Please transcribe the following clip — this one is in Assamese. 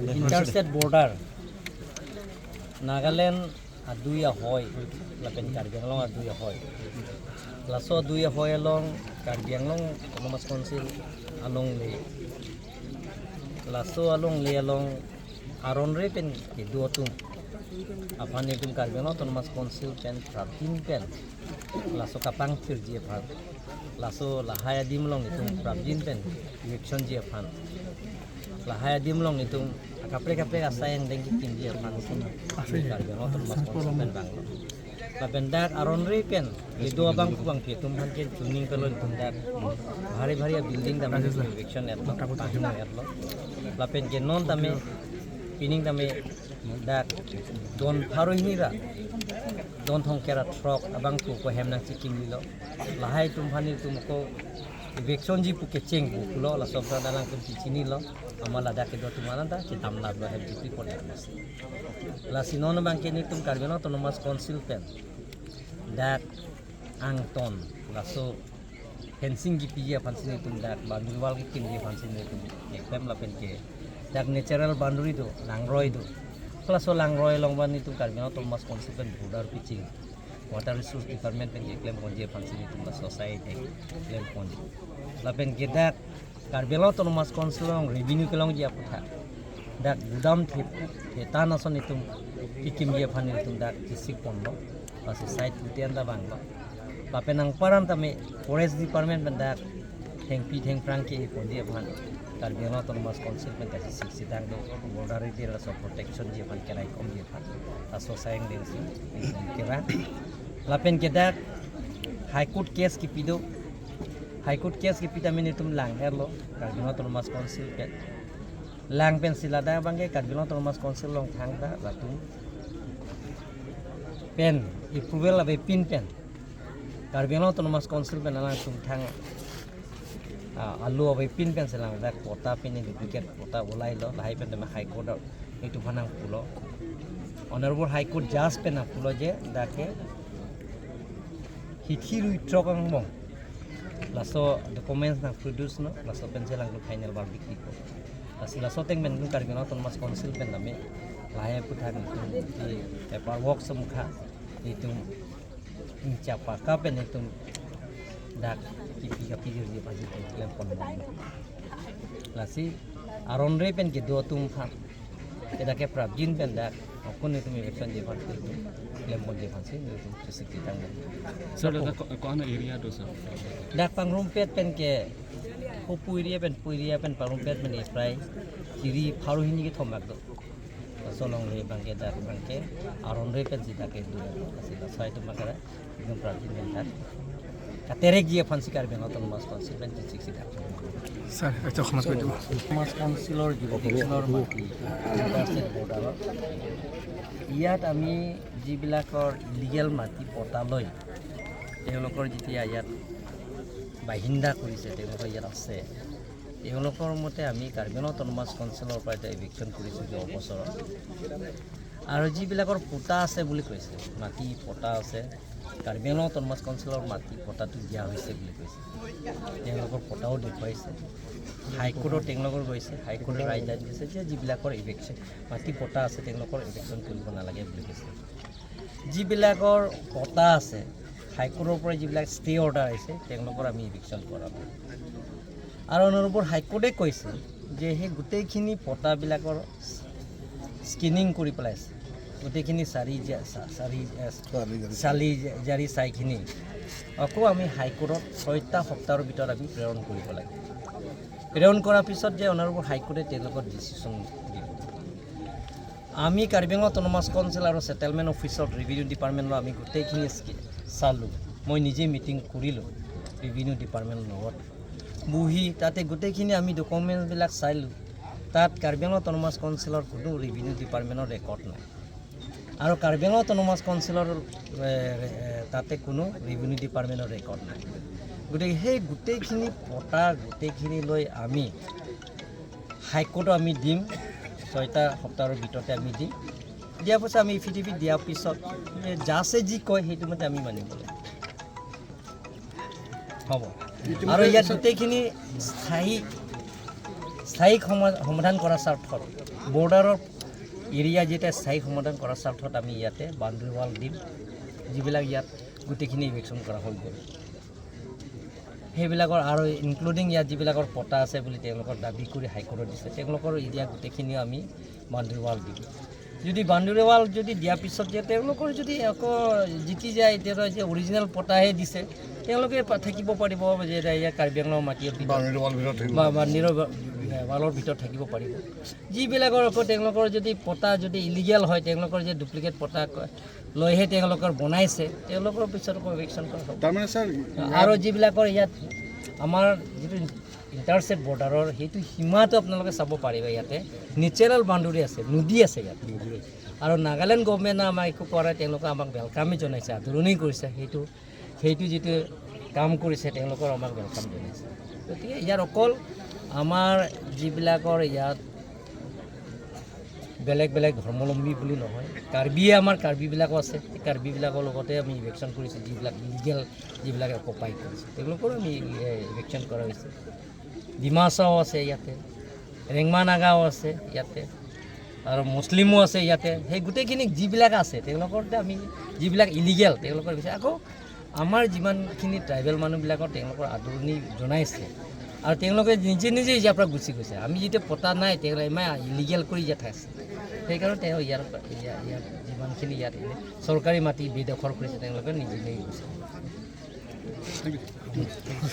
Interstate border Nagaland adui ahoi lapen Karbi Anglong adui ahoi laso adui ahoi along Karbi Anglong Autonomous Council along le laso along le along aron re pen ke duotum apani tum Karbi Anglong Autonomous Council pen prabdin pen laso kapang thir ji phan laso lahaya dimlong itum prabdin pen election ji phan lahaya dimlong itum kapre kapre asayang dengki kim ji phan Karbi Anglong Autonomous Council pen banglo la bendak aron re pen lido abang kubang phi tum phan ke tuning pelon tum dak ভাरी ভাरी building dam eviction etlo pahino etlo la pen ke non tame pining tame dak don pharoini ra don thong kera truck abang ku ko hemnang chikim lilo lahai tum phani tum ko eviction ji pu ke cheng bu lo la sobra dalang tum chichini lo amala da ke do tum ananda ke tamla lo heb ji pon la sinon bang ke ni tum Karbi Anglong Autonomous Council pen dak angton la so fencing gi pia fencing tum dak boundary wall gi kim gi fencing tum eklem la pen ke dak natural boundary do langroi do plus so langroi long ban ni tum Karbi Anglong Autonomous Council pen border pitching water resource department pen claim konje fencing tum la society claim konje la pen ke dak Karbi Anglong Autonomous Council long revenue ke long ji aputha dak gudam the the tan ason itum kikim gi phani tum dak district ponlo pasi site putian da banglo bapenang paran tame forest department ben dak thengpi thengprang ke kondi phan Karbi Anglong Autonomous Council pen kasi siksi dang do border di la so protection ji phan kerai kom ji phan ta so sayang ding si kera lapen ke dak high court case ki pido high court case ki pita mini tum lang herlo Karbi Anglong Autonomous Council pen lang pen silada bangke Karbi Anglong Autonomous Council long thang da latum pen approval abe pin pen Karbi Anglong Autonomous Council pen alang tum thang alu abe pin pen selang dak pota pin duplicate pota ulai lo lahai pen tame high court এইটো ফানাং pulo honourable high court জাজ PAN pulo je dake hithiru trokang mong laso documents nang produce no laso pen selang lu final bar bikri ko lasi laso teng men Karbi Anglong Autonomous Council pen dame lahai putha itu di paper work semukha itu inchapa ka pen itu dak kipi kapi ji paji claim pon lasi aron re pen ke do tum pha edake prabjin pen dak okun itu election je phan itu claim pon je phan si itu sisi tang. Sir, দাদা কোন এৰিয়া তো sir? dak pangrumpet pen ke puiria pen puiria pen pangrumpet pen প্রায় চিরি ফারুহিনি ke thomak do solong le bangke dak bangke aron re pen sita ke du asila sai tu makara একদম prabjin pen dak katerek gia phansi Karbi Anglong Autonomous Council pen sik sik. Sir, একটা ক্ষমা করে দেবো। অট'নমাছ কাউন্সিলৰ জুৰিডিকশ্যনৰ মাটি ইণ্টাৰষ্টেট বৰ্ডাৰত ইয়াত আমি যিবিলাকৰ ইলিগেল মাটি পতা লৈ তেওঁলোকৰ যেতিয়া ইয়াত বাসিন্দা কৰিছে, তেওঁলোকৰ ইয়াত আছে, তেওঁলোকৰ মতে আমি কাৰ্বি আংলং অট'নমাছ কাউন্সিলৰ পৰা এতিয়া ইভিকশ্যন কৰিছোঁ যোৱা বছৰত। আৰু যিবিলাকৰ পোতা আছে বুলি কৈছে, মাটি পতা আছে, কাৰ্বি আংলং অট'নমাছ কাউন্সিলৰ মাটি পতাটো দিয়া হৈছে বুলি কৈছে, তেওঁলোকৰ পতাও দেখুৱাইছে, হাইকোৰ্টত তেওঁলোকৰ গৈছে, হাইকোৰ্টে ৰায় দান দিছে যে যিবিলাকৰ ইভিকশ্যন মাটি পতা আছে তেওঁলোকৰ ইভিকশ্যন কৰিব নালাগে বুলি কৈছে। যিবিলাকৰ পতা আছে, হাইকোৰ্টৰ পৰা যিবিলাক ষ্টে অৰ্ডাৰ আহিছে, তেওঁলোকৰ আমি ইভিকশ্যন কৰাম। আৰু অনাৰেবল হাইকোৰ্টে কৈছে যে সেই গোটেইখিনি পতাবিলাকৰ স্কেনিং কৰি পেলাইছে, গোটেইখিনি চাৰি চাৰি চালি জাৰি চাইখিনি আকৌ আমি হাইকোৰ্টত 6টা সপ্তাহৰ ভিতৰত আমি প্ৰেৰণ কৰিব লাগে। প্ৰেৰণ কৰাৰ পিছত যে অনাৰেবল হাইকোৰ্টে তেওঁলোকৰ ডিচিশ্যন দিব। আমি কাৰ্বি আংলং অট'নমাছ কাউন্সিল আৰু ছেটেলমেণ্ট অফিচত ৰেভিনিউ ডিপাৰ্টমেণ্টৰ আমি গোটেইখিনি চালোঁ। মই নিজে মিটিং কৰিলোঁ ৰেভিনিউ ডিপাৰ্টমেণ্টৰ লগত বহি, তাতে গোটেইখিনি আমি ডকুমেণ্টছবিলাক চালোঁ। তাত কাৰ্বি আংলং অট'নমাছ কাউন্সিলৰ কোনো ৰেভিনিউ ডিপাৰ্টমেণ্টৰ ৰেকৰ্ড নাই আৰু কাৰ্বি আংলং অট'নমাছ কাউন্সিলৰ তাতে কোনো ৰেভিনিউ ডিপাৰ্টমেণ্টৰ ৰেকৰ্ড নাই। গতিকে সেই গোটেইখিনি পতা গোটেইখিনি লৈ আমি হাইকোৰ্টো আমি দিম, 6টা সপ্তাহৰ ভিতৰতে আমি দিম। দিয়াৰ পিছত আমি এফিডেভিট দিয়াৰ পিছত জাজে যি কয় সেইটো মতে আমি মানিব লাগিব হ'ব। আৰু ইয়াত গোটেইখিনি স্থায়ী স্থায়ী সমাধান কৰাৰ স্বাৰ্থত, বৰ্ডাৰৰ এৰিয়া যেতিয়া স্থায়ী সমাধান কৰাৰ স্বাৰ্থত আমি ইয়াতে বাউণ্ডেৰী ৱাল দিম। যিবিলাক ইয়াত গোটেইখিনি ইভিকশ্যন কৰা হৈ গ'ল, সেইবিলাকৰ আৰু ইনক্লুডিং ইয়াত যিবিলাকৰ পটা আছে বুলি তেওঁলোকৰ দাবী কৰি হাইকোৰ্টত দিছে, তেওঁলোকৰ এৰিয়া গোটেইখিনিও আমি বাউণ্ডেৰী ৱাল দিম। যদি বাউণ্ডেৰী ৱাল যদি দিয়াৰ পিছত যে তেওঁলোকৰ যদি আকৌ জিকি যায়, তেতিয়া যে অৰিজিনেল পটাহে দিছে, তেওঁলোকে থাকিব পাৰিব যে এতিয়া ইয়াত কাৰ্বি আংলং মাটিৰ ভিতৰত বা বাউণ্ডেৰী ৱালৰ ভিতৰত থাকিব পাৰিব। যিবিলাকৰ আকৌ তেওঁলোকৰ যদি পটা যদি ইলিগেল হয়, তেওঁলোকৰ যে ডুপ্লিকেট পটা লৈহে তেওঁলোকৰ বনাইছে, তেওঁলোকৰ পিছত আকৌ ইভিকশ্যন কৰা হ'ব। তাৰমানে ছাৰ, আৰু যিবিলাকৰ ইয়াত আমাৰ যিটো ইণ্টাৰষ্টেট বৰ্ডাৰৰ সেইটো সীমাটো আপোনালোকে চাব পাৰিব। ইয়াতে নেচাৰেল বাউণ্ডেৰী আছে, নদী আছে ইয়াত। আৰু নাগালেণ্ড গভমেণ্টে আমাক একো কৰা নাই, তেওঁলোকে আমাক ৱেলকামেই জনাইছে, আদৰণি কৰিছে। সেইটো যিটো কাম কৰিছে, তেওঁলোকৰ আমাক welcome জনাইছে। গতিকে ইয়াত অকল আমাৰ যিবিলাকৰ ইয়াত বেলেগ বেলেগ ধৰ্মাৱলম্বী বুলি নহয়, কাৰ্বিয়ে আমাৰ কাৰ্বিবিলাকো আছে। সেই কাৰ্বিবিলাকৰ লগতে আমি ইভিকশ্যন কৰিছোঁ। যিবিলাক ইলিগেল, যিবিলাকে অকুপাই কৰিছে, তেওঁলোকৰো আমি ইভিকশ্যন কৰা হৈছে। ডিমাচাও আছে ইয়াতে, ৰেংমা নাগাও আছে ইয়াতে আৰু মুছলিমো আছে ইয়াতে। সেই গোটেইখিনি যিবিলাক আছে, তেওঁলোকৰ আমি যিবিলাক ইলিগেল তেওঁলোকৰ পিছত আকৌ আমাৰ যিমানখিনি ট্ৰাইবেল মানুহবিলাকৰ তেওঁলোকৰ আদৰণি জনাইছে আৰু তেওঁলোকে নিজে নিজে ইয়াৰ পৰা গুচি গৈছে। আমি যেতিয়া পতা নাই, তেওঁলোকে ইমান ইলিগেল কৰি ইয়াত আছে। সেইকাৰণে তেওঁ ইয়াৰ যিমানখিনি ইয়াত এনে চৰকাৰী মাটি বেদখল কৰিছে, তেওঁলোকে নিজে নিজে গৈছে। Thank U.